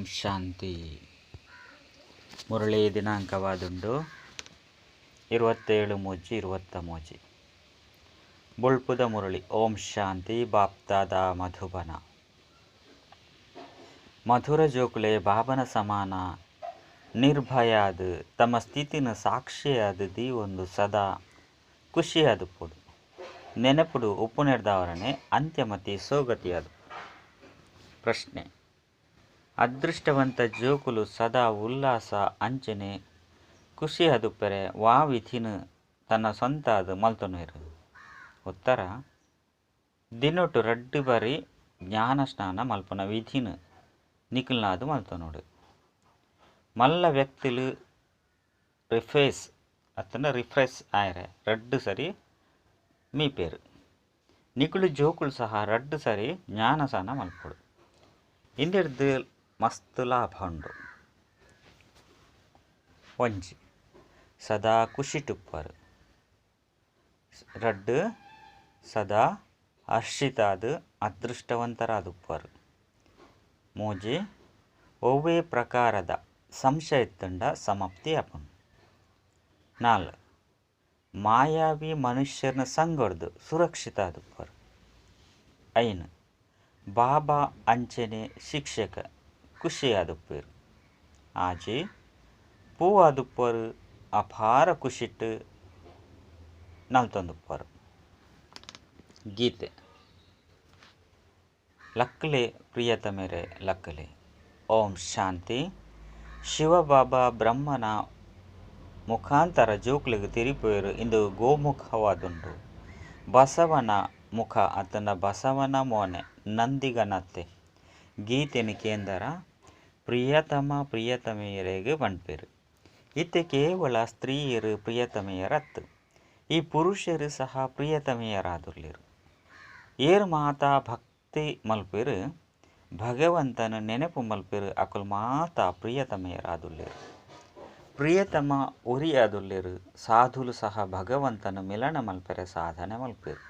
ಓಂ ಶಾಂತಿ. ಮುರಳಿ ದಿನಾಂಕವಾದುಂಡು 27/3/23. ಬೊಳ್ಪುದ ಮುರಳಿ. ಓಂ ಶಾಂತಿ. ಬಾಪ್ದಾದ ಮಧುಬನ. ಮಧುರ ಜೋಕುಲೆ ಬಾಬನ ಸಮಾನ ನಿರ್ಭಯಾದ ತಮ್ಮ ಸ್ಥಿತಿನ ಸಾಕ್ಷಿಯಾದ ದೀವೊಂದು ಸದಾ ಖುಷಿಯಾದ ಪೊಡು ನೆನಪುಡು ಉಪ್ಪುನೆರ್ದಾವರಣೆ ಅಂತ್ಯಮತಿ ಸೋಗತಿಯಾದ. ಪ್ರಶ್ನೆ: ಅದೃಷ್ಟವಂತ ಜೋಕುಲು ಸದಾ ಉಲ್ಲಾಸ ಅಂಚನೆ ಖುಷಿಯಾದುಪ್ಪೆರೆ ವಾ ವಿಧಿನ ತನ್ನ ಸ್ವಂತಾದ ಮಲ್ತೊನುವೆರು? ಉತ್ತರ: ದಿನೊಟು ರಡ್ಡು ಬಾರಿ ಜ್ಞಾನ ಸ್ನಾನ ಮಲ್ಪುನ ವಿಧಿನ ನಿಕಲ್ನಾದ ಮಲ್ತೊನೋಡು. ಮಲ್ಲ ವ್ಯಕ್ತಿಲು ರಿಫೇಸ್ ಅತ್ತನ ರಿಫ್ರೆಶ್ ಆಯರೆ ರಡ್ಡು ಸರಿ ಮೀಪೇರು. ನಿಕುಲು ಜೋಕುಲು ಸಹ ರಡ್ಡು ಸರಿ ಜ್ಞಾನ ಸ್ನಾನ ಮಲ್ಪೊಡು. ಇಂದೆಡ್ದು ಮಸ್ತ್ ಲಾಭ ಉಂಡು. ಒಂಜಿ ಸದಾ ಖುಷಿಟುಪ್ಪರು. ರಡ್ಡು ಸದಾ ಹರ್ಷಿತಾದ ಅದೃಷ್ಟವಂತರಾದುಪ್ಪರು. ಮೂಜಿ ಒವ್ವೇ ಪ್ರಕಾರದ ಸಂಶಯ ಇತ್ತಂಡ ಸಮಾಪ್ತಿ ಆಪುಂಡು. ನಾಲ್ ಮಾಯಾವಿ ಮನುಷ್ಯನ ಸಂಗಡ್ದು ಸುರಕ್ಷಿತ ಆದುಪ್ಪರು. ಐನು ಬಾಬಾ ಅಂಚನೆ ಶಿಕ್ಷಕ ಖುಷಿಯಾದುಪ್ಪೇರು. ಆಜಿ ಪೂವಾದುಪ್ಪರು ಅಪಾರ ಖುಷಿಟ್ಟು ನಲ್ತೊಂದುಪ್ಪರು. ಗೀತೆ. ಲಕ್ಕಲೆ ಪ್ರಿಯತಮೆರೆ ಲಕ್ಕಲೆ. ಓಂ ಶಾಂತಿ. ಶಿವಬಾಬಾ ಬ್ರಹ್ಮನ ಮುಖಾಂತರ ಜೋಕ್ಲಿಗೆ ತಿರಿಪೇರು ಇಂದು ಗೋಮುಖವಾದುಂಡು. ಬಸವನ ಮುಖ ಅತನ ಬಸವನ ಮೋನೆ ನಂದಿಗನತ್ತೆ. ಗೀತೆನ ಕೇಂದ್ರ ಪ್ರಿಯತಮ ಪ್ರಿಯತಮೆಯರಿಗೆ ಪಣ್ಪೇರು. ಇತ್ತೆ ಕೇವಲ ಸ್ತ್ರೀಯರು ಪ್ರಿಯತಮೆಯರತ್ತು, ಈ ಪುರುಷರು ಸಹ ಪ್ರಿಯತಮೆಯರಾದುರ್ಲಿರು. ಏರು ಮಾತಾ ಭಕ್ತಿ ಮಲ್ಪೇರು ಭಗವಂತನ ನೆನಪು ಮಲ್ಪೇರು ಅಕುಲ್ ಮಾತಾ ಪ್ರಿಯತಮೆಯರಾದುರ್ಲಿರು. ಪ್ರಿಯತಮ ಒರಿಯಾದುರ್ಲಿರು. ಸಾಧುಲು ಸಹ ಭಗವಂತನ ಮಿಲನ ಮಲ್ಪೆರೆ ಸಾಧನೆ ಮಲ್ಪೇರು.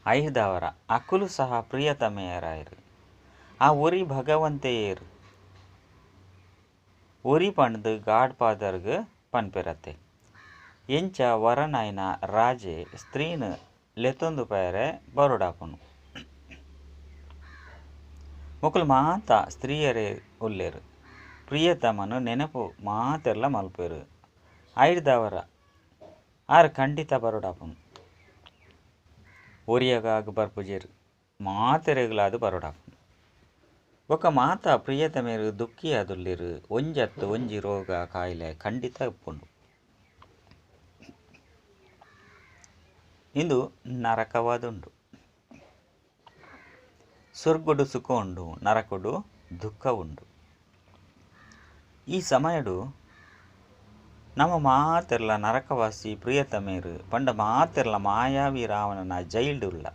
ಐದವರ ಅಕುಲು ಸಹ ಪ್ರಿಯತಮೆಯರಾಯರು. ಆ ಒರಿ ಭಗವಂತೆಯೇರು. ಒರಿ ಪಂಡ್ದು ಗಾಡ್ ಫಾದರ್ಗ್ ಪನ್ಪೆರತ್ತೆ. ಎಂಚ ವರನಾಯ್ನ ರಾಜೆ ಸ್ತ್ರೀನ ಲೆತ್ತೊಂದು ಪೇರೆ ಬರೋಡಾಪುನು. ಮೊಕುಲು ಮಾತ ಸ್ತ್ರೀಯರೇ ಉಲ್ಲೇರು. ಪ್ರಿಯತಮನು ನೆನಪು ಮಾತೆಲ್ಲ ಮಲ್ಪೇರು. ಐದವರ ಆರು ಖಂಡಿತ ಬರೋಡಾಪುನು. ಒರಿಯಗಾಗ ಬರ್ಪುಜೇರು ಮಾತೆರೆಗ್ಲಾದು ಬರೋಡಾಪುನು. ಬೊಕ ಮಾತಾ ಪ್ರಿಯತಮೇರು ದುಃಖಿಯಾದುಲ್ಲೇರು. ಒಂಜತ್ತು ಒಂಜಿ ರೋಗ ಕಾಯಿಲೆ ಖಂಡಿತ ಉಪ್ಪುಂಡು. ಇಂದು ನರಕವಾದುಂಡು. ಸ್ವರ್ಗಡು ಸುಖ ಉಂಡು, ನರಕಡು ದುಃಖ ಉಂಡು. ಈ ಸಮಯಡು ನಮ್ಮ ಮಾತೆರ್ಲ ನರಕವಾಸಿ ಪ್ರಿಯತಮೇರು ಪಂಡ ಮಾತೆರ್ಲ ಮಾಯಾವಿ ರಾವಣನ ಜೈಲ್ಡುಲ್ಲ.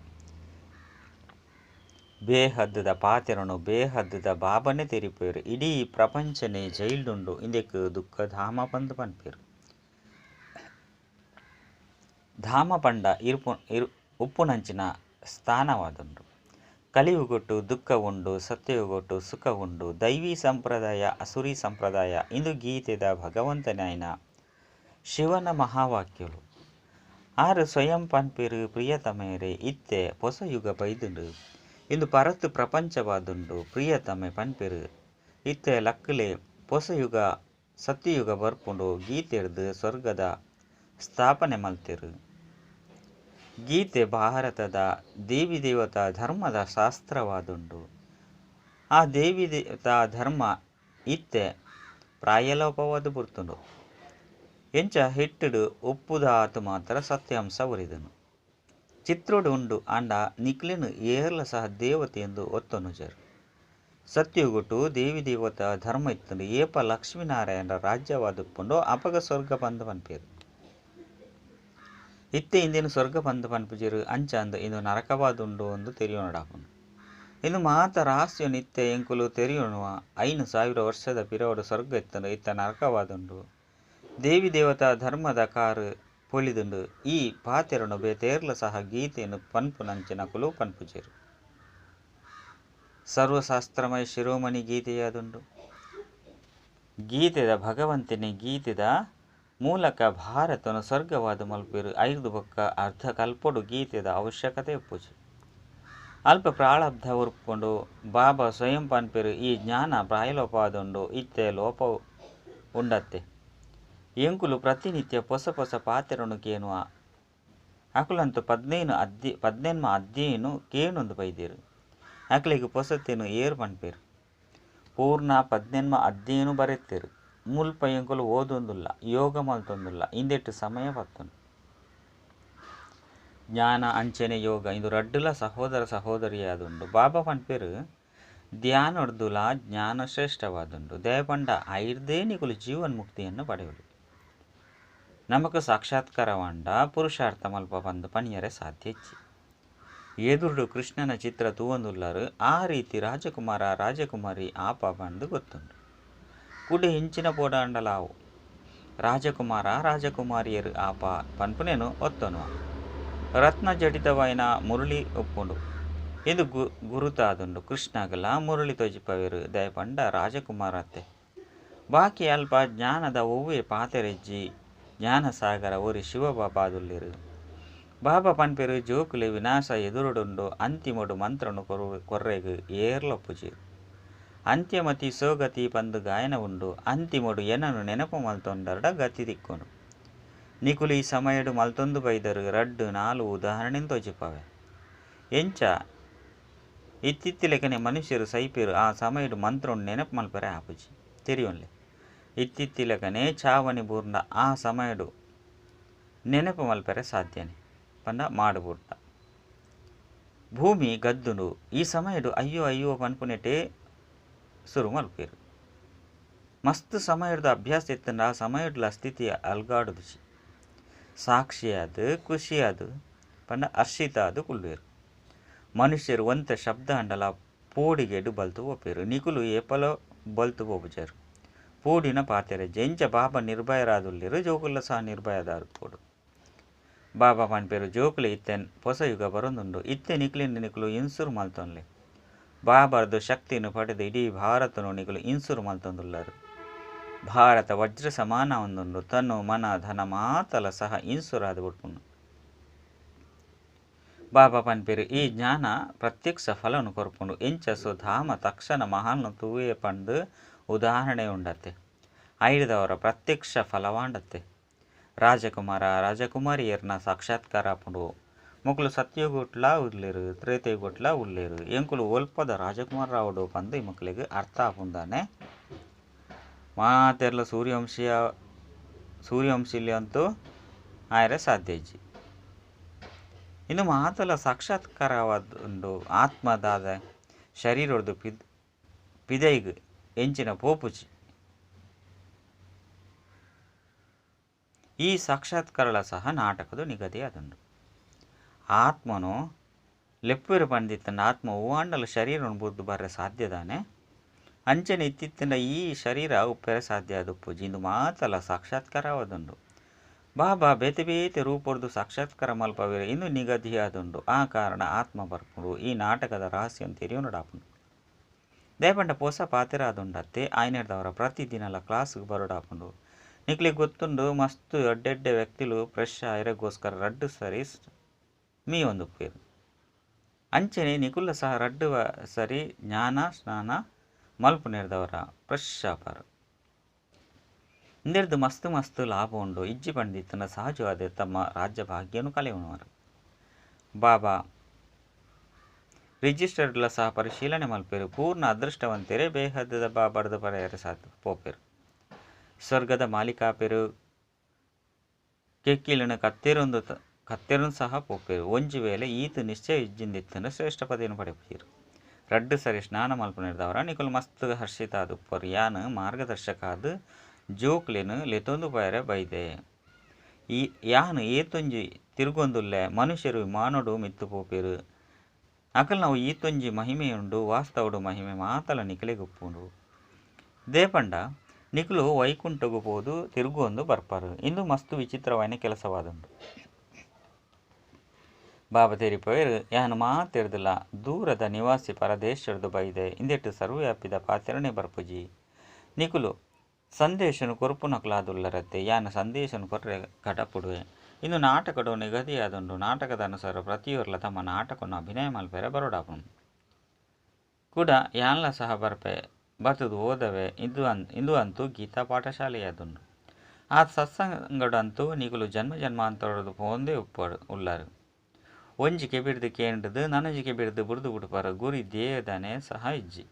ಬೇಹದ್ದದ ಪಾತೆರನು ಬೇಹದ್ದದ ಬಾಬನೆ ತೆರಿಪೇರು. ಇಡೀ ಪ್ರಪಂಚನೇ ಜೈಲ್ಡುಂಡು. ಇಂದಕ್ಕೆ ದುಃಖಧಾಮ ಪಂದು ಪನ್ಪೇರು. ಧಾಮ ಪಂಡ ಇರುಪು ಇರು ಉಪ್ಪುನಂಚಿನ ಸ್ಥಾನವಾದುಂಡು. ಕಲಿಯುಗೊಟ್ಟು ದುಃಖ ಉಂಡು, ಸತ್ಯಯುಗೊಟ್ಟು ಸುಖ ಉಂಡು. ದೈವಿ ಸಂಪ್ರದಾಯ ಅಸುರಿ ಸಂಪ್ರದಾಯ ಇಂದು ಗೀತೆದ ಭಗವಂತನಾಯನ ಶಿವನ ಮಹಾವಾಕ್ಯಲು. ಆರು ಸ್ವಯಂ ಪನ್ಪೇರು ಪ್ರಿಯತಮೇರೆ ಇತ್ತೆ ಹೊಸ ಯುಗ ಬೈದುಂಡು. ಇಂದು ಪರತು ಪ್ರಪಂಚವಾದುಂಡು. ಪ್ರಿಯತಮೆ ಪನ್ಪೇರು ಇತ್ತೆ ಲಕ್ಕಲೆ ಹೊಸಯುಗ ಸತ್ಯಯುಗ ಬರ್ಪುಂಡು. ಗೀತೆಡ್ದು ಸ್ವರ್ಗದ ಸ್ಥಾಪನೆ ಮಲ್ತೇರು. ಗೀತೆ ಭಾರತದ ದೇವಿ ದೇವತಾ ಧರ್ಮದ ಶಾಸ್ತ್ರವಾದುಂಡು. ಆ ದೇವಿ ದೇವತಾ ಧರ್ಮ ಇತ್ತೆ ಪ್ರಾಯಲೋಪವಾದ ಬುರ್ತುಂಡು. ಎಂಚ ಹಿಟ್ಟುಡು ಉಪ್ಪುದಾತು ಮಾತ್ರ ಸತ್ಯಾಂಶ ಒರಿದನು. ಚಿತ್ರೋಡು ಉಂಡು ಆಂಡ ನಿಕ್ಲಿನ ಏರ್ಲ ಸಹ ದೇವತೆ ಎಂದು ಒತ್ತೊನುಜರು. ಸತ್ಯುಗುಟ್ಟು ದೇವಿ ದೇವತಾ ಧರ್ಮ ಇತ್ತಂಡು. ಏಪ ಲಕ್ಷ್ಮೀನಾರಾಯಣ ರಾಜ್ಯವಾದುಪ್ಪುಂಡು ಅಪಗ ಸ್ವರ್ಗ ಬಂದು ಪನ್ಪೇರು. ಇತ್ತೆ ಇಂದಿನ ಸ್ವರ್ಗ ಬಂದು ಪನ್ಪುಜರು. ಅಂಚ ಅಂದು ಇಂದು ನರಕವಾದುಂಡು ಎಂದು ತೆರಿಯೋಣಾಪುಂಡು. ಇನ್ನು ಮಾತ ರಹಸ್ಯ ನಿತ್ಯ ಎಂಕುಲು ತೆರಿಯೋಣುವ. 5000 ವರ್ಷದ ಪಿರವಡು ಸ್ವರ್ಗ ಇತ್ತಂಡು, ಇತ್ತ ನರಕವಾದುಂಡು. ದೇವಿ ದೇವತಾ ಧರ್ಮದ ಕಾರು ಪೊಲಿದುಂಡು. ಈ ಪಾತೆರನು ಬೇತೇರ್ಲ ಸಹ ಗೀತೆಯನ್ನು ಪನ್ಪುನಂಚಿನಕುಲು ಪನ್ಪುಜೇರು. ಸರ್ವಶಾಸ್ತ್ರಮಯ ಶಿರೋಮಣಿ ಗೀತೆಯಾದುಂಡು. ಗೀತೆದ ಭಗವಂತನೇ ಗೀತೆದ ಮೂಲಕ ಭಾರತನು ಸ್ವರ್ಗವಾದ ಮಲ್ಪೇರು. ಐದು ಬೊಕ್ಕ ಅರ್ಧ ಕಲ್ಪೊಡು ಗೀತೆದ ಅವಶ್ಯಕತೆ ಉಪ್ಪುಜಿ. ಅಲ್ಪ ಪ್ರಾರಬ್ಧ ಉರ್ಪುಂಡು. ಬಾಬಾ ಸ್ವಯಂ ಪನ್ಪೇರು ಈ ಜ್ಞಾನ ಪ್ರಾಯಲೋಪಾದುಂಡು, ಇತ್ತೆ ಲೋಪ ಉಂಡತ್ತೆ. ಎಂಕುಲು ಪ್ರತಿನಿತ್ಯ ಪೊಸ ಪೊಸ ಪಾತೆರನು ಕೇನುವ. ಅಕುಲಂತೂ 15 ಅಧ್ಯಯನು ಕೇನೊಂದು ಬೈದೇರು. ಅಕಲೆಗ್ ಪೊಸತೇನು ಏರು ಪನ್ಪೇರು. ಪೂರ್ಣ 15 ಅಧ್ಯಯನು ಬರೆತೇರು. ಮುಲ್ಪ ಎಂಕುಲು ಓದೊಂದುಲ್ಲ, ಯೋಗ ಮಲ್ತೊಂದುಲ್ಲ, ಇಂದೆಟ್ಟು ಸಮಯ ಪತ್ತುಂಡು. ಜ್ಞಾನ ಅಂಚನೆ ಯೋಗ ಇಂದು ರಡ್ಡುಲ ಸಹೋದರ ಸಹೋದರಿಯಾದುಂಡು. ಬಾಬಾ ಪನ್ಪೇರು ಧ್ಯಾನೊಡ್ದುಲ ಜ್ಞಾನ ಶ್ರೇಷ್ಠವಾದುಂಡು. ದಯಪಂಡ ಐರ್ದೇ ನಿಕುಲು ಜೀವನ್ ಮುಕ್ತಿಯನ್ನು ಪಡೆಯಲು. ನಮಕ್ ಸಾಕ್ಷಾತ್ಕಾರವಾಂಡ ಪುರುಷಾರ್ಥ ಮಲ್ಪ ಪಂದು ಪಣಿಯರೆ ಸಾಧ್ಯ ಇಜ್ಜಿ. ಎದುರುಡು ಕೃಷ್ಣನ ಚಿತ್ರ ತೂವೊಂದುಲ್ಲರು. ಆ ರೀತಿ ರಾಜಕುಮಾರ ರಾಜಕುಮಾರಿ ಆಪ ಪಂದು ಗೊತ್ತುಂಡು. ಕುಡೆ ಇಂಚಿನ ಪೋಡಾಂಡಲಾವು ರಾಜಕುಮಾರ ರಾಜಕುಮಾರಿಯರು ಆಪ ಪನ್ಪುನೇನು ಒತ್ತೊನುವ. ರತ್ನ ಜಡಿತವಾಯಿನ ಮುರಳಿ ಉಪ್ಪುಂಡು. ಇದು ಗುರುತಾದುಂಡು. ಕೃಷ್ಣಗಲ ಮುರಳಿ ತೋಜಿಪವೇರು. ದಯಪಂಡ ರಾಜಕುಮಾರತ್ತೆ. ಬಾಕಿ ಅಲ್ಪ ಜ್ಞಾನದ ಒವ್ವೇ ಪಾತೆರೆಜ್ಜಿ. ಜ್ಞಾನಸಾಗರ ಒರಿ ಶಿವಬಾಬಾದುಲ್ಲೇರು. ಬಾಬಾ ಪನ್ಪೇರು ಜೋಕುಲೆ ವಿನಾಶ ಎದುರುಡುಂಡು. ಅಂತಿಮೊಡು ಮಂತ್ರನು ಕೊರ್ರೆಗ್ ಏರ್ಲೊಪ್ಪುಜಿ. ಅಂತ್ಯಮತಿ ಸೋಗತಿ ಪಂದು ಗಾಯನ ಉಂಡು. ಅಂತಿಮೊಡು ಏನನು ನೆನಪು ಮಲ್ತೊಂಡರ್ಡ ಗತಿ ತಿಕ್ಕೊಂಡು. ನಿಕುಲು ಈ ಸಮಯಡು ಮಲ್ತೊಂದು ಬೈದರು. 2 4 ಉದಾಹರಣೆ ತೋಜಿಪವೆ. ಎಂಚ ಇತ್ತಿತ್ತಿಲೆಕನೆ ಮನುಷ್ಯರು ಸೈಪೇರು. ಆ ಸಮಯಡು ಮಂತ್ರನು ನೆನಪು ಮಲ್ಪರೆ ಆಪುಜಿ. ತೆರಿಯೊನ್ಲೆ ಇತ್ತಿತ್ತಿಲೆಕನೆ ಚಾವಣಿ ಬೂರ್ಂಡ ಆ ಸಮಯಡು ನೆನಪು ಮಲ್ಪರೆ ಸಾಧ್ಯನೆ ಪಂಡ ಮಾಡಬೂರ್ದ. ಭೂಮಿ ಗದ್ದುಂಡು. ಈ ಸಮಯಡು ಅಯ್ಯೋ ಅಯ್ಯೋ ಪನ್ಪುನೆಟೆ ಸುರು ಮಲ್ಪೇರು. ಮಸ್ತ್ ಸಮಯದ ಅಭ್ಯಾಸ ಇತ್ತಂಡ ಆ ಸಮಯಡ್ಲ ಸ್ಥಿತಿ ಅಲ್ಗಾಡುದುಜಿ. ಸಾಕ್ಷಿಯಾದ ಖುಷಿಯಾದ ಪಂಡ ಹರ್ಷಿತ ಅದು ಕುಲ್ವೇರು. ಮನುಷ್ಯರು ಒಂತ ಶಬ್ದ ಅಂಡಲ ಪೋಡಿಗೆಡು ಬಲ್ತು ಪೋಪೇರು. ನಿಕುಲು ಏಪಲೋ ಬಲ್ತು ಪೋಪುಜಾರು. ಪೋಡಿನ ಪಾತೆರೆ ಜೆಂಚ ಬಾಬಾ ನಿರ್ಭಯರಾದುಲ್ಲೇರು. ಜೋಕುಲ ಸಹ ನಿರ್ಭಯದಾರು ಪೋಡು. ಬಾಬಾ ಪನ್ಪೇರು ಜೋಕುಲು ಇತ್ತೆ ಹೊಸ ಯುಗ ಬರೊಂದುಂಡು. ಇತ್ತೆ ನಿಕ್ಲಿಂದ ನಿಕುಲು ಇನ್ಸೂರ್ ಮಲ್ತೊನ್ಲೆ. ಬಾಬಾರ್ದು ಶಕ್ತಿಯನ್ನು ಪಡೆದು ಇಡೀ ಭಾರತನು ನಿಕುಲು ಇನ್ಸೂರ್ ಮಲ್ತೊಂದುಲ್ಲರು. ಭಾರತ ವಜ್ರ ಸಮಾನ ಒಂದುಂಡು. ತನು ಮನ ಧನ ಮಾತಲ ಸಹ ಇನ್ಸೂರ್ ಆದ ಬಿಡ್ಪುಂಡು. ಬಾಬಾ ಪನ್ಪೇರು ಈ ಜ್ಞಾನ ಪ್ರತ್ಯಕ್ಷ ಫಲನು ಕೊರ್ಪುಂಡು. ಎಂಚ ಸುಧಾಮ ತಕ್ಷಣ ಮಹಾನ್ ತೂವೆ ಪಂದು ಉದಾಹರಣೆ ಉಂಡತ್ತೆ. ಐದವರ ಪ್ರತ್ಯಕ್ಷ ಫಲವಾಂಡತ್ತೆ. ರಾಜಕುಮಾರ ರಾಜಕುಮಾರಿಯರ್ನ ಸಾಕ್ಷಾತ್ಕಾರ ಆಪುಂಡು. ಮೊಕುಲು ಸತ್ಯಗುಟ್ಲ ಉಲ್ಲೇರು, ತ್ರೇತಯುಗುಟ್ಲ ಉಲ್ಲೇರು. ಎಂಕುಲು ಒಲ್ಪದ ರಾಜಕುಮಾರ ರಾವುಡು ಪಂದು ಈ ಮಕ್ಕಳಿಗೆ ಅರ್ಥ ಆಪುಂದಾನೆ. ಮಾತೆರ್ಲ ಸೂರ್ಯವಂಶಿಲಿ ಅಂತೂ ಆಯರೆ ಸಾಧ್ಯ ಇಜ್ಜಿ. ಇನ್ನು ಮಾತಲ ಸಾಕ್ಷಾತ್ಕಾರವಾದುಂಡು. ಆತ್ಮದಾದ ಶರೀರೊಡ್ದು ಪಿದೈಗ್ ಎಂಚಿನ ಪೋಪುಜಿ. ಈ ಸಾಕ್ಷಾತ್ಕಾರಲ ಸಹ ನಾಟಕದ ನಿಗದಿಯಾದುಂಡು. ಆತ್ಮನು ಲೆಪ್ಪೇರು ಪಂದಿತ್ತಂಡ ಆತ್ಮ ಹೂವಾಂಡಲ ಶರೀರವನ್ನು ಬುದ್ದು ಬರ್ರೆ ಸಾಧ್ಯದಾನೆ. ಅಂಚನೆ ಇತ್ತಿತ್ತಂಡ ಈ ಶರೀರ ಉಪ್ಪೆರೆ ಸಾಧ್ಯ ಆದುಪ್ಪುಜಿ. ಇಂದು ಮಾತಲ ಸಾಕ್ಷಾತ್ಕಾರವಾದುಂಡು. ಬಾಬಾ ಬೇತೆ ಬೇತೆ ರೂಪೊಡ್ದು ಸಾಕ್ಷಾತ್ಕಾರ ಮಲ್ಪವೇರು ಇಂದು ನಿಗದಿಯಾದುಂಡು. ಆ ಕಾರಣ ಆತ್ಮ ಬರ್ಪುಂಡು. ಈ ನಾಟಕದ ರಹಸ್ಯ ತೆರಿಯೋನಡಾಪುಂಡು. ದಯಪಂಡ ಪೊಸ ಪಾತೆರಾದುಂಡತ್ತೆ. ಆಯ್ನೆಡ್ದವರ ಪ್ರತಿದಿನಲ ಕ್ಲಾಸ್ಗೆ ಬರೋಡಾಪುಂಡು. ನಿಕ್ಲಿಗೆ ಗೊತ್ತುಂಡು ಮಸ್ತ್ ಎಡ್ಡೆಡ್ಡೆ ವ್ಯಕ್ತಿಲು ಫ್ರೆಶ್ ಆಯರೆಗೋಸ್ಕರ ರಡ್ಡು ಸರಿ ಮೀ ಒಂದುಪ್ಪೇರು. ಅಂಚನೆ ನಿಕುಲ ಸಹ ರಡ್ಡು ಸರಿ ಜ್ಞಾನ ಸ್ನಾನ ಮಲ್ಪುನೆರ್ದವರ ಫ್ರೆಶ್ ಆಪಾರು. ಇಂದೆರ್ದು ಮಸ್ತ್ ಮಸ್ತ್ ಲಾಭ ಉಂಡು. ಇಜ್ಜಿ ಪಂಡಿತನ ಸಹಜವಾದ ತಮ್ಮ ರಾಜ್ಯ ಭಾಗ್ಯನು ಕಲೆಯುವವರು. ಬಾಬಾ ರಿಜಿಸ್ಟರ್ಡ್ಲ ಸಹ ಪರಿಶೀಲನೆ ಮಲ್ಪೇರು. ಪೂರ್ಣ ಅದೃಷ್ಟವಂತೆರೆ ಬೇಹದ್ದದ ಬಾಬಾರ್ದ ಪರೆಯರೆ ಸಾಧ್ಯ ಪೋಪೇರು. ಸ್ವರ್ಗದ ಮಾಲೀಕಾಪೇರು ಕೆಕ್ಕಿಲನ ಕತ್ತೆರನ್ನು ಸಹ ಪೋಪೇರು. ಒಂಜಿ ವೇಳೆ ಈತ ನಿಶ್ಚಯ ಇಜ್ಜಿಂದಿತ್ತಂಡ ಶ್ರೇಷ್ಠ ಪದವಿಯನ್ನು ಪಡೆಪೀರು. ರಡ್ಡು ಸರಿ ಸ್ನಾನ ಮಲ್ಪುನೆರ್ದವರ ನಿಕುಲು ಮಸ್ತ್ ಹರ್ಷಿತ ಆದುಪ್ಪರು. ಯಾನ್ ಮಾರ್ಗದರ್ಶಕ ಆದ್ ಜೋಕ್ಲೆನ್ ಲೆತೊಂದು ಪೋಯರೆ ಬೈದೆ. ಈ ಯಾನ್ ಏತೊಂಜಿ ತಿರುಗೊಂದುಲ್ಲೆ. ಮನುಷ್ಯರು ವಿಮಾನೊಡು ಮಿತ್ತು ಪೋಪೇರು. ಅಕಲ್ ನಾವು ಈತೊಂಜಿ ಮಹಿಮೆಯುಂಡು. ವಾಸ್ತವಡು ಮಹಿಮೆ ಮಾತಲ ನಿಕಲೆಗ್ ಉಪ್ಪುಂಡು. ದೇಪಂಡ ನಿಕುಲು ವೈಕುಂಠಗು ಪೋದು ತಿರುಗೊಂದು ಬರ್ಪಾರು. ಇಂದು ಮಸ್ತ್ ವಿಚಿತ್ರವಾಯಿನ ಕೆಲಸವಾದುಂಡು. ಬಾಬಾ ತೆರಿಪವೇರು ಯಾನು ಮಾತೆರ್ದಲ ದೂರದ ನಿವಾಸಿ ಪರದೇಶರ್ದು ಬೈದೆ ಇಂದೆಟ್ಟು ಸರ್ವವ್ಯಾಪಿದ ಪಾತೆರಣೆ ಬರ್ಪುಜಿ ನಿಕುಲು ಸಂದೇಶನು ಕೊರ್ಪುನಕುಲಾದುಲ್ಲರತ್ತೆ ಯಾನು ಸಂದೇಶನು ಕೊರ್ರೆ ಕಡಪುಡುವೆ ಇಂದು ನಾಟಕಡು ನಿಗದಿಯಾದುಂಡು ನಾಟಕದ ಅನುಸಾರ ಪ್ರತಿಯೊರ್ಲ ತಮ್ಮ ನಾಟಕವನ್ನು ಅಭಿನಯ ಮಲ್ಪೆರೆ ಬರೋಡಾಪುಂಡು ಕೂಡ ಯಾನ್ಲ ಸಹ ಬರ್ಪೆ ಬತ್ತದು ಓದವೆ ಇಂದು ಅಂತೂ ಗೀತಾ ಪಾಠಶಾಲೆಯಾದುಂಡು ಆ ಸತ್ಸಂಗಡಂತೂ ನಿಕುಲು ಜನ್ಮ ಜನ್ಮಾಂತರದು ಪೋಂದೇ ಉಪ್ಪರು ಉಳ್ಳಾರು ಒಂಜಿ ಕೆಬಿಡ್ದು ಕೇಂಡ್ದು ನನೊಂಜಿ ಕೆಬಿಡ್ದು ಬುಡ್ದು ಬುಡ್ಪಾರ ಗುರಿ ಧ್ಯೇಯದನೆ ಸಹ ಇಜ್ಜಿ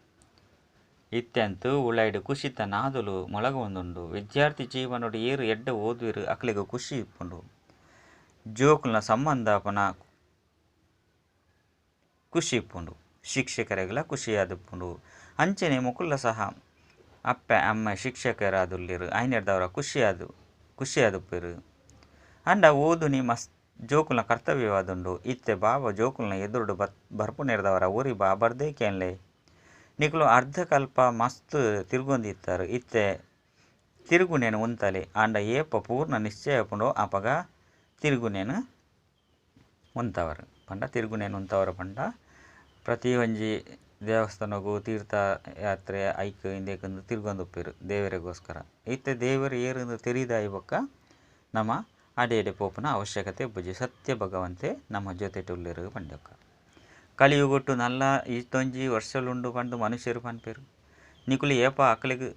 ಇತ್ಯಂತೂ ಉಳ್ಳಾಯ್ಡು ಖುಷಿತ ನಾದುಲು ಮೊಳಗೊಂದುಂಡು ವಿದ್ಯಾರ್ಥಿ ಜೀವನೋಡು ಏರು ಎಡ್ಡ ಓದುವಿರು ಅಕ್ಲೆಗ್ ಖುಷಿ ಇಪ್ಪುಂಡು ಜೋಕುಲ್ನ ಸಂಬಂಧಪನ ಖುಷಿ ಇಪ್ಪುಂಡು ಶಿಕ್ಷಕರಿಗೆಲ್ಲ ಖುಷಿಯಾದಿಪ್ಪುಂಡು ಅಂಚನೆ ಮುಕುಲ್ಲ ಸಹ ಅಪ್ಪೆ ಅಮ್ಮ ಶಿಕ್ಷಕರಾದುಲ್ಲಿರು ಐನೆರ್ದವರ ಖುಷಿಯಾದುಪ್ಪಿರು ಅಂಡ ಓದುನಿ ಮಸ್ತ್ ಜೋಕುಲ್ನ ಕರ್ತವ್ಯವಾದುಂಡು ಇತ್ತೆ ಬಾಬಾ ಜೋಕುಲ್ನ ಎದುರುಡು ಬರ್ಪುನೆರ್ದವರ ಊರಿ ಬಾಬರ್ದೇ ಕೇನ್ಲೆ ನಿಕುಲು ಅರ್ಧಕಲ್ಪ ಮಸ್ತ್ ತಿರುಗೊಂದಿತ್ತಾರೆ ಇತ್ತೆ ತಿರುಗುನೇನು ಉಂತಲೆ ಆಂಡ ಏಪ ಪೂರ್ಣ ನಿಶ್ಚಯ ಪುಂಡು ಅಪಗ ತಿರುಗುನೇನು ಉಂತವರು ಪಂಡ ತಿರುಗುನೇನು ಉಂತವರು ಪಂಡ ಪ್ರತಿಯೊಂಜಿ ದೇವಸ್ಥಾನಗೂ ತೀರ್ಥ ಯಾತ್ರೆ ಐಕ್ ಇಂದೇಕಂದು ತಿರುಗೊಂದುಪ್ಪಿರು ದೇವರಿಗೋಸ್ಕರ ಇತ್ತೆ ದೇವರು ಏರಿಂದು ತೆರಿದಾಯಿ ಬೊಕ್ಕ ನಮ್ಮ ಅಡೆ ಪೋಪುನ ಅವಶ್ಯಕತೆ ಬುಜಿ ಸತ್ಯ ಭಗವಂತೆ ನಮ್ಮ ಜೊತೆಟುಲ್ಲಿರು ಪಂಡೊಕ್ಕ ಕಲಿಯುಗೊಟ್ಟು ನಲ್ಲ ಇತ್ತೊಂಜಿ ವರ್ಷಲುಂಡು ಪಂಡು ಮನುಷ್ಯರು ಪನ್ಪೇರು ನಿಕುಲು ಏಪ ಅಕ್ಲೆಗ್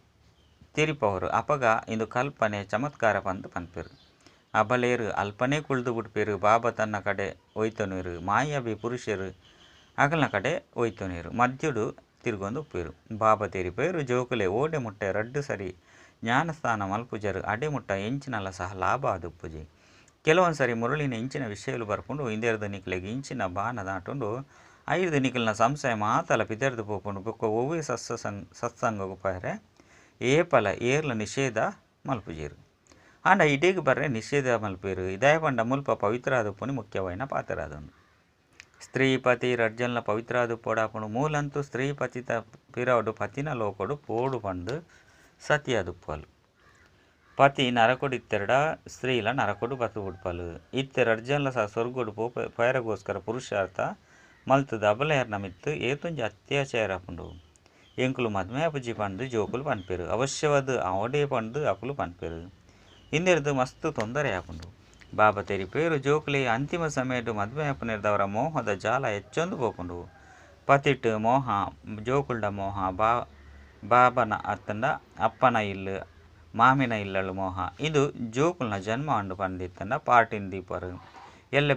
ತೆರಿಪವರು ಅಪಗ ಇಂದು ಕಲ್ಪನೆ ಚಮತ್ಕಾರ ಪಂದು ಪನ್ಪೇರು ಅಬಲೇರು ಅಲ್ಪನೇ ಕುಳ್ದು ಬಿಡ್ಪೇರು ಬಾಬಾ ತನ್ನ ಕಡೆ ಒಯ್ತನೀರು ಮಾಯಾವಿ ಪುರುಷರು ಅಗಲ್ನ ಕಡೆ ಒಯ್ತನೀರು ಮದ್ಯುಡು ತಿರುಗೊಂದು ಉಪ್ಪೇರು ಬಾಬಾ ತೆರಿಪೇರು ಜೋಕುಲೆ ಓಡೆ ಮುಟ್ಟೆ ರಡ್ಡು ಸರಿ ಜ್ಞಾನಸ್ಥಾನ ಮಲ್ಪುಜರು ಅಡೆ ಮುಟ್ಟ ಎಂಚಿನಲ್ಲ ಸಹ ಲಾಭ ಆದುಪ್ಪುಜಿ ಕೆಲವೊಂದು ಸರಿ ಮುರಳಿನ ಇಂಚಿನ ವಿಷಯಲು ಬರ್ಪುಂಡು ಇಂದೆರ್ದು ನಿಕ್ಲೆಗ್ ಇಂಚಿನ ಬಾಣ ದಾಟುಂಡು ಐದು ನಿಕಲ್ನ ಸಂಶಯ ಮಾತಲ ಪಿದರ್ದು ಪೋಪುಂಡು ಬೊಕ್ಕ ಒವ್ವೇ ಸತ್ಸಂಗಗ್ ಪೋಯರೆ ಏಪಲ ಏರ್ಲ ನಿಷೇಧ ಮಲ್ಪುಜೆರು ಆಂಡ ಇಡೀಗ್ ಬರ್ರೆ ನಿಷೇಧ ಮಲ್ಪೆರು ಇದಾಯ ಪಂಡ ಮುಲ್ಪ ಪವಿತ್ರ ಆದುಪ್ಪುನಿ ಮುಖ್ಯವಾಯಿನ ಪಾತ್ರ ಆದುಂಡು ಸ್ತ್ರೀ ಪತಿ ರಡ್ಜನ್ಲ ಪವಿತ್ರ ಆದುಪ್ಪೊಡಾಪುಂಡು ಮೂಲಂತೂ ಸ್ತ್ರೀ ಪತಿತ ಪಿರವಡು ಪತಿನ ಲೋಕೊಡು ಪೋಡು ಪಂಡು ಸತಿ ಆದುಪ್ಪಲು ಪತಿ ನರಕೊಡು ಇತ್ತೆರಡ ಸ್ತ್ರೀಲ ನರಕೊಡು ಬತ್ತು ಬುಡ್ಪಲು ಇತ್ತೆ ರಡ್ಜನ್ಲ ಸಹ ಸ್ವರ್ಗೊಡು ಪೋಯರಗೋಸ್ಕರ ಪುರುಷಾರ್ಥ ಮಲ್ತದ ಅಬಲೆಯರ್ನ ಮಿತ್ತು ಏತೊಂಜಿ ಅತ್ಯಾಚಾರ ಆಪುಂಡು ಎಂಕುಲು ಮದ್ಮೆ ಆಪುಜಿ ಪಂದು ಜೋಕುಲು ಪನ್ಪೆರು ಅವಶ್ಯವಾದ ಅವಡೇ ಪಂದು ಅಕುಲು ಪನ್ಪೆರು ಇಂದೆರ್ದು ಮಸ್ತ್ ತೊಂದರೆ ಆಪುಂಡು ಬಾಬಾ ತೆರಿಪೇರು ಜೋಕುಲೆ ಅಂತಿಮ ಸಮಯಡು ಮದ್ಮೆ ಆಪುನೆರ್ದವರ ಮೋಹದ ಜಾಲ ಹೆಚ್ಚೊಂದು ಪೋಪುಂಡು ಪತಿಟ್ ಮೋಹ ಜೋಕುಲ್ಡ ಮೋಹ ಬಾಬನ ಅತ್ತಂಡ ಅಪ್ಪನ ಇಲ್ಲು ಮಾಮಿನ ಇಲ್ಲಳು ಮೋಹ ಇದು ಜೋಕುಲ್ನ ಜನ್ಮ ಅಂಡು ಪಂದಿತ್ತಂಡ ಪಾರ್ಟಿನ್ ದೀಪರು ಎಲ್ಲೆ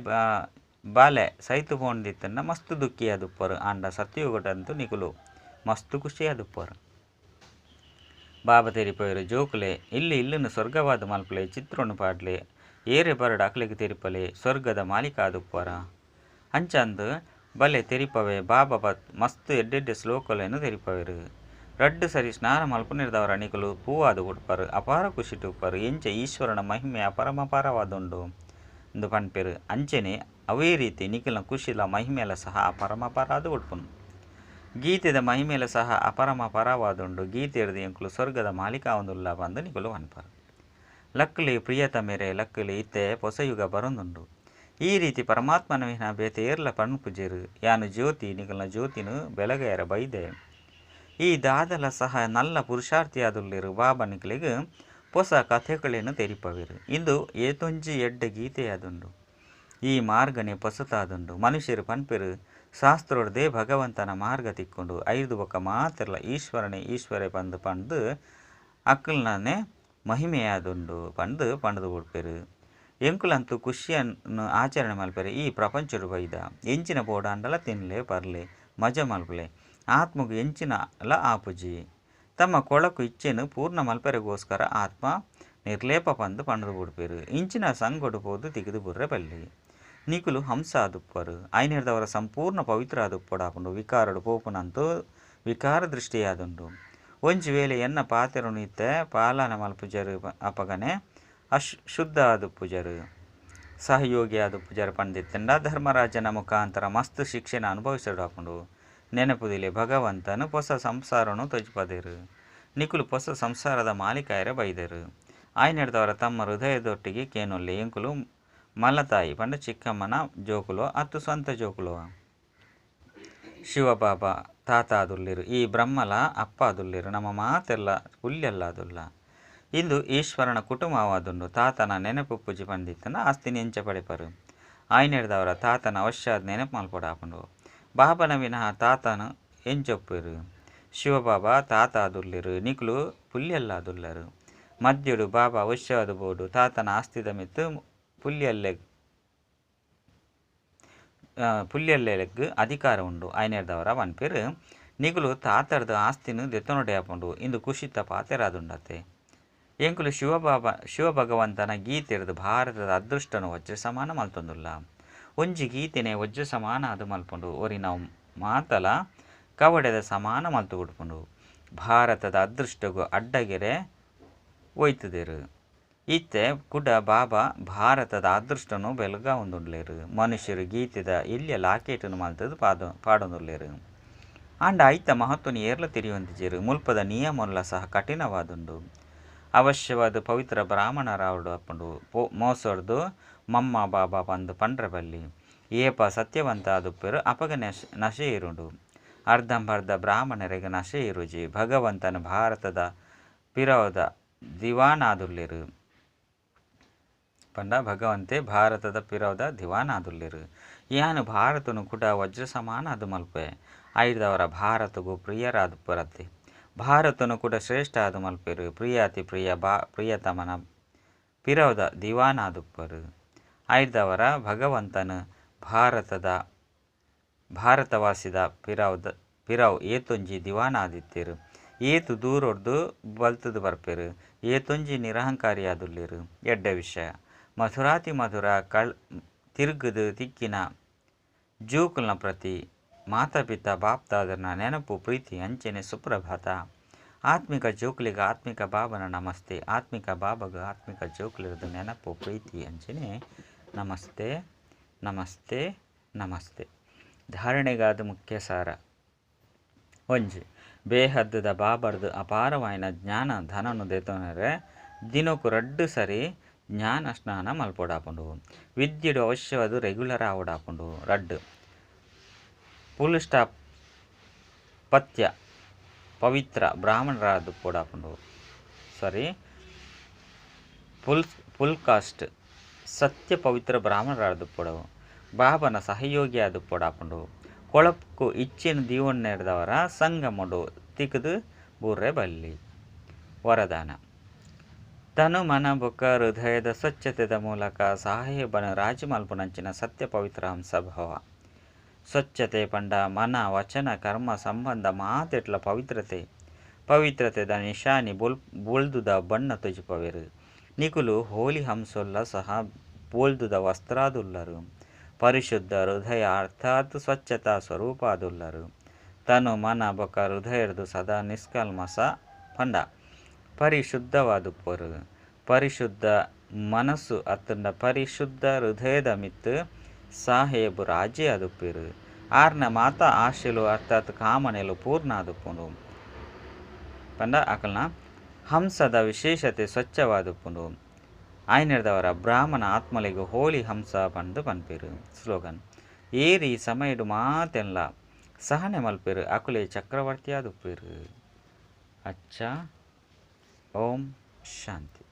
ಬಾಲೆ ಸೈತು ಪೋಂದಿತ್ತಂಡ ಮಸ್ತ್ ದುಃಖಿಯಾದುಪ್ಪರು ಆಂಡ ಸತ್ಯುಗಟಂತೂ ನಿಕುಲು ಮಸ್ತ್ ಖುಷಿಯಾದುಪ್ಪರು ಬಾಬಾ ತೆರಿಪೋಯರು ಜೋಕುಲೆ ಇಲ್ಲಿ ಇಲ್ಲನ್ನು ಸ್ವರ್ಗವಾದ ಮಲ್ಪಲೆ ಚಿತ್ರವನ್ನು ಪಾಡ್ಲೆ ಏರೆ ಬರಡು ಅಕ್ಲೆಗ್ ತೆರಿಪಲೆ ಸ್ವರ್ಗದ ಮಾಲೀಕ ಆದುಪ್ಪರ ಅಂಚಂದು ಬಲೆ ತೆರಿಪವೆ ಬಾಬಾ ಮಸ್ತ್ ಎಡ್ಡೆಡ್ಡೆ ಶ್ಲೋಕಲೆಯನ್ನು ತೆರಿಪವೆರು ರಡ್ಡು ಸರಿ ಸ್ನಾನ ಮಲ್ಪುನೆರ್ದವರ ನಿಕುಲು ಪೂವಾದು ಉಡ್ಪರು ಅಪಾರ ಖುಷಿಟುಪ್ಪರು ಎಂಚ ಈಶ್ವರನ ಮಹಿಮೆ ಅಪರಮಪಾರವಾದುಂಡು ಎಂದು ಪನ್ಪೆರು ಅಂಚನೆ ಅವೇ ರೀತಿ ನಿಖಿಲ್ನ ಖುಷಿಲ ಮಹಿಮೆಲ ಸಹ ಅಪರಮಪಾರಾದು ಉಡ್ಪುನು ಗೀತೆದ ಮಹಿಮೆಲ ಸಹ ಅಪರಮಪರವಾದುಂಡು ಗೀತೆರ್ದು ಎಂಕುಲು ಸ್ವರ್ಗದ ಮಾಲೀಕ ಒಂದುಲ್ಲ ಪಂದು ನಿಕುಲು ಪನ್ಪರು ಲಕ್ಕಲಿ ಪ್ರಿಯತಮೆರೆ ಲಕ್ಕಲಿ ಇತ್ತೆ ಪೊಸಯುಗ ಬರೊಂದುಂಡು ಈ ರೀತಿ ಪರಮಾತ್ಮನ ವಿನ ಬೇತೆ ಏರ್ಲ ಪನ್ಪುಜೆರು ಯಾನು ಜ್ಯೋತಿ ನಿಕಲ್ನ ಜ್ಯೋತಿನು ಬೆಳಗೆಯರ ಬೈದೆ ಈ ದಾದಲ ಸಹ ನಲ್ಲ ಪುರುಷಾರ್ಥಿಯಾದುಲ್ಲಿರು ಬಾಬಾ ನಿಕಲಿಗ್ ಪೊಸ ಕಥೆಗಳೇನು ತೆರಿಪವಿರು ಇಂದು ಏತೊಂಜಿ ಎಡ್ಡೆ ಗೀತೆಯಾದುಂಡು ಈ ಮಾರ್ಗನೆ ಪೊಸತಾದುಂಡು ಮನುಷ್ಯರು ಪನ್ಪೆರು ಶಾಸ್ತ್ರೋಡ್ದೇ ಭಗವಂತನ ಮಾರ್ಗ ತಿಕ್ಕೊಂಡು ಐದು ಬೊಕ್ಕ ಮಾತ್ರಲ ಈಶ್ವರನೇ ಈಶ್ವರೇ ಪಂದು ಪಂದು ಅಕ್ಕಲ್ನೇ ಮಹಿಮೆಯಾದುಂಡು ಪಂದು ಪಂಡ್ದು ಬುಡ್ಪೆರು ಎಂಕುಲಂತೂ ಖುಷಿಯನ್ನು ಆಚರಣೆ ಮಲ್ಪೆರು ಈ ಪ್ರಪಂಚಡು ಬೈದ ಎಂಚಿನ ಬೋಡಾಂಡಲ ತಿನ್ಲೆ ಪರ್ಲೆ ಮಜ ಮಲ್ಪಲೆ ಆತ್ಮಗು ಎಂಚಿನಲ ಆಪುಜಿ ತಮ್ಮ ಕೊಳಕು ಇಚ್ಛೆನು ಪೂರ್ಣ ಮಲ್ಪೆರೆಗೋಸ್ಕರ ಆತ್ಮ ನಿರ್ಲೇಪ ಪಂದು ಪಂಡ್ದು ಬುಡ್ಪೆರು ಇಂಚಿನ ಸಂಗೊಡು ಪೋದು ತಿಗಿದು ಬುರ್ರೆ ಬಲ್ಲಿ ನಿಕುಲು ಹಂಸ ಆದುಪ್ಪರು ಐನೆರ್ದವರ ಸಂಪೂರ್ಣ ಪವಿತ್ರ ಆದುಪ್ಪಡಾಪುಂಡು ವಿಕಾರಡು ಪೋಪುನಂತೂ ವಿಕಾರ ದೃಷ್ಟಿಯಾದುಂಡು ಒಂಜಿ ವೇಳೆ ಎನ್ನ ಪಾತೆರನು ಇತ್ತೆ ಪಾಲನ ಮಲ್ಪುಜರು ಅಪಗನೆ ಶುದ್ಧ ಆದುಪ್ಪುಜರು ಸಹಯೋಗಿ ಆದುಪ್ಪುಜರು ಪಂಡಿತ್ತಂಡ ಧರ್ಮರಾಜನ ಮುಖಾಂತರ ಮಸ್ತ್ ಶಿಕ್ಷೆನ ಅನುಭವಿಸಡಾಪುಂಡು ನೆನಪುದಿಲೆ ಭಗವಂತನು ಪೊಸ ಸಂಸಾರನು ತೊಜ್ಪದೇರು ನಿಕುಲು ಪೊಸ ಸಂಸಾರದ ಮಾಲೀಕಾಯರ ಬೈದರು ಆಯ್ನೆಡ್ದವರ ತಮ್ಮ ಹೃದಯದೊಟ್ಟಿಗೆ ಕೇನೊಲ್ಲೆ ಎಂಕುಲು ಮಲತಾಯಿ ಪಂಡ ಚಿಕ್ಕಮ್ಮನ ಜೋಕುಲು ಅತ್ತು ಸ್ವಂತ ಜೋಕುಲು. ಶಿವಬಾಬಾ ತಾತ ಆದುಲ್ಲೆರ್, ಈ ಬ್ರಹ್ಮಲ ಅಪ್ಪ ಆದುಲ್ಲೆರ್. ನಮ್ಮ ಮಾತೆಲ್ಲ ಪುಲ್ಯಲ್ಲಾದುಲ್ಲ. ಇಂದು ಈಶ್ವರನ ಕುಟುಂಬವಾದುಂಡು. ತಾತನ ನೆನಪು ಪೂಜೆ ಪಂದಿತ್ತನ ಆಸ್ತಿನ ಎಂಚ ಪಡೆಪರು. ಆಯ್ನೆಡ್ದವರ ತಾತನ ಅವಶ್ಯ ನೆನಪು ಮಲ್ಪೊಡಾಪುಂಡು. ಬಾಬನ ವಿನಃ ತಾತನ ಎಂಚೊಪ್ಪೆರು. ಶಿವಬಾಬಾ ತಾತ ಆದುಲ್ಲೆರ್, ನಿಕುಲು ಪುಲ್ಯಲ್ಲಾದುಲ್ಲರು. ಮದ್ಯಡು ಬಾಬಾ ಅವಶ್ಯವಾದ ಬೋಡು. ತಾತನ ಆಸ್ತಿದ ಮಿತ್ತು ಪುಲ್ಯಲ್ಲೆ ಪುಲ್ಯಲ್ಲೆಗ್ ಅಧಿಕಾರ ಉಂಡು. ಆಯ್ನೆಡ್ದವರ ಪನ್ಪೆರ್ ನಿಕುಲು ತಾತರ್ದ ಆಸ್ತಿನ ದೆತ್ತೊನೊಡೆ ಆಪುಂಡು. ಇಂದು ಖುಷಿತ ಪಾತೆರಾದುಂಡತೆ. ಎಂಕುಲು ಶಿವಬಾಬಾ ಶಿವಭಗವಂತನ ಗೀತೆರ್ದು ಭಾರತದ ಅದೃಷ್ಟನು ವಜ್ರ ಸಮಾನ ಮಲ್ತೊಂದುಲ್ಲ. ಒಂಜಿ ಗೀತೆನೆ ವಜ್ರ ಸಮಾನ ಅದು ಮಲ್ಪುಂಡು. ಒರಿನವು ಮಾತಲ ಕವಡೆದ ಸಮಾನ ಮಲ್ತು ಕೊಡ್ಪುಂಡು. ಭಾರತದ ಅದೃಷ್ಟಗು ಅಡ್ಡಗೆರೆ ಒಯ್ತುದೆರು. ಇತ್ತೆ ಕುಡ ಬಾಬಾ ಭಾರತದ ಅದೃಷ್ಟನು ಬೆಳಗಾವೊಂದುಲ್ಲೆರ್. ಮನುಷ್ಯರು ಗೀತೆದ ಎಲ್ಯ ಲಾಕೇಟನ್ನು ಮಲ್ತದು ಪಾಡೊಂದುಲ್ಲೆರ್. ಆಂಡ ಐತ ಮಹತ್ವನ ಏರ್ಲ ತೆರಿಯೊಂದಿಜೆರ್. ಮುಲ್ಪದ ನಿಯಮೊಲ್ಲ ಸಹ ಕಠಿಣವಾದುಂಡು. ಅವಶ್ಯವಾದ ಪವಿತ್ರ ಬ್ರಾಹ್ಮಣರಾವಡು ಅಪ್ಪುಂಡು. ಮೋಸೊರ್ದು ಮಮ್ಮ ಬಾಬಾ ಪಂದು ಪಂಡ್ರೆ ಬಲ್ಲಿ. ಏಪ ಸತ್ಯವಂತ ಆದುಪ್ಪೆರು ಅಪಗ ನಶೆ ಇರುಂಡು. ಅರ್ಧಂಬರ್ಧ ಬ್ರಾಹ್ಮಣರಿಗೆ ನಶೆ ಇರುಜಿ. ಭಗವಂತನ ಭಾರತದ ಪಿರವದ ದಿವಾನಾದುಲ್ಲೆರ್. ಪಂಡ ಭಗವಂತೆ ಭಾರತದ ಪಿರವದ ದಿವಾನಾದುಲ್ಲೆರ್. ಯಾನು ಭಾರತನು ಕೂಡ ವಜ್ರ ಸಮಾನ ಅದು ಮಲ್ಪೆ. ಐದವರ ಭಾರತಗೂ ಪ್ರಿಯರಾದುಪ್ಪರತ್ತೆ. ಭಾರತನು ಕೂಡ ಶ್ರೇಷ್ಠ ಆದು ಮಲ್ಪೆರು. ಪ್ರಿಯಾತಿ ಪ್ರಿಯ ಪ್ರಿಯತಮನ ಪಿರವದ ದಿವಾನಾದುಪ್ಪರು. ಐದವರ ಭಗವಂತನ ಭಾರತದ ಭಾರತವಾಸಿದ ಪಿರವ್ ಏತೊಂಜಿ ದಿವಾನಾದಿತ್ತೆರು. ಏತು ದೂರೊರ್ದು ಬಲ್ತದು ಬರ್ಪೆರು. ಏತೊಂಜಿ ನಿರಹಂಕಾರಿಯಾದುಲ್ಲೆರು. ಎಡ್ಡೆ ವಿಷಯ ಮಧುರಾತಿ ಮಧುರ ತಿರುಗುದು ತಿಕ್ಕಿನ ಜೋಕುಲ್ನ ಪ್ರತಿ ಮಾತಾಪಿತಾ ಬಾಪ್ತಾದರನ ನೆನಪು ಪ್ರೀತಿ ಅಂಚನೆ ಸುಪ್ರಭಾತ. ಆತ್ಮಿಕ ಜೋಕುಲಿಗ ಆತ್ಮಿಕ ಬಾಬನ ನಮಸ್ತೆ. ಆತ್ಮಿಕ ಬಾಬಗ ಆತ್ಮಿಕ ಜೋಕುಲಿರದ ನೆನಪು ಪ್ರೀತಿ ಅಂಚನೆ ನಮಸ್ತೆ ನಮಸ್ತೆ ನಮಸ್ತೆ. ಧಾರಣೆಗಾದ ಮುಖ್ಯ ಸಾರ. ಒಂಜಿ ಬೇಹದ್ದದ ಬಾಬರ್ದು ಅಪಾರವಾಯಿನ ಜ್ಞಾನ ಧನನು ದೆತೊನರೆ ದಿನಕ್ಕೂ ರಡ್ಡು ಸರಿ ಜ್ಞಾನ ಸ್ನಾನ ಮಲ್ಪೊಡಾಪುಂಡು. ವಿದ್ಯೆಡು ಅವಶ್ಯವಾದ ರೆಗ್ಯುಲರ್ ಆವಡಾಪುಂಡು. ರಡ್ಡು ಫುಲ್ ಸ್ಟಾಪ್ ಪಥ್ಯ ಪವಿತ್ರ ಬ್ರಾಹ್ಮಣರಾದ ಪೊಡಾಪುಂಡು. ಸಾರಿ ಫುಲ್ ಕಾಸ್ಟ್ ಸತ್ಯ ಪವಿತ್ರ ಬ್ರಾಹ್ಮಣರಾದ ಪೊಡವು. ಬಾಬನ ಸಹಯೋಗಿಯಾದ ಪೊಡಾಪುಂಡು. ಕೊಳಪು ಇಚ್ಛೆನ ದೀವಣ್ಣೆರ್ದವರ ಸಂಗಮಡು ತಿಕ್ಕದು ಬೂರ್ರೆ ಬಲ್ಲಿ. ವರದಾನ ತನು ಮನ ಬೊಕ್ಕ ಹೃದಯದ ಸ್ವಚ್ಛತೆದ ಮೂಲಕ ಸಾಹೇಬನ ರಾಜಿ ಮಲ್ಪುನಂಚಿನ ಸತ್ಯ ಪವಿತ್ರ ಹಂಸಭಾವ. ಸ್ವಚ್ಛತೆ ಪಂಡ ಮನ ವಚನ ಕರ್ಮ ಸಂಬಂಧ ಮಾತೆಟ್ಲ ಪವಿತ್ರತೆ. ಪವಿತ್ರತೆದ ನಿಶಾನಿ ಬೊಲ್ದುದ ಬಣ್ಣ ತೊಜಿಪವೆರು. ನಿಕುಲು ಹೋಲಿ ಹಂಸೊಲ್ಲ ಸಹ ಬೋಲ್ದುದ ವಸ್ತ್ರಾದುಲ್ಲರು. ಪರಿಶುದ್ಧ ಹೃದಯ ಅರ್ಥಾತ್ ಸ್ವಚ್ಛತಾ ಸ್ವರೂಪಾದುಲ್ಲರು. ತನು ಮನ ಬೊಕ್ಕ ಹೃದಯರ್ದು ಸದಾ ನಿಷ್ಕಲ್ಮಸ ಪಂಡ ಪರಿಶುದ್ಧವಾದುಪ್ಪರು. ಪರಿಶುದ್ಧ ಮನಸ್ಸು ಅತ್ತಂಡ ಪರಿಶುದ್ಧ ಹೃದಯದ ಮಿತ್ತು ಸಾಹೇಬ್ ರಾಜಿ ಆದುಪ್ಪೆರು. ಆರ್ನ ಮಾತಾ ಆಶೆಲು ಅರ್ಥಾತ್ ಕಾಮನೆಲು ಪೂರ್ಣ ಆದುಪ್ಪುಂಡು. ಪಂಡ ಅಕಲ್ನ ಹಂಸದ ವಿಶೇಷತೆ ಸ್ವಚ್ಛವಾದುಪ್ಪುಂಡು. ಆಯ್ನೆರ್ದವರ ಬ್ರಾಹ್ಮಣ ಆತ್ಮಲೆಗ್ ಹೋಲಿ ಹಂಸ ಪಂದು ಪನ್ಪೆರು. ಸ್ಲೋಗನ್ ಏರಿ ಸಮಯಡು ಮಾತೆಲ್ಲ ಸಹನೆ ಮಲ್ಪೆರು ಅಕುಲೆ ಚಕ್ರವರ್ತಿ ಆದುಪ್ಪೆರು. ಅಚ್ಚಾ, ಓಂ ಶಾಂತಿ.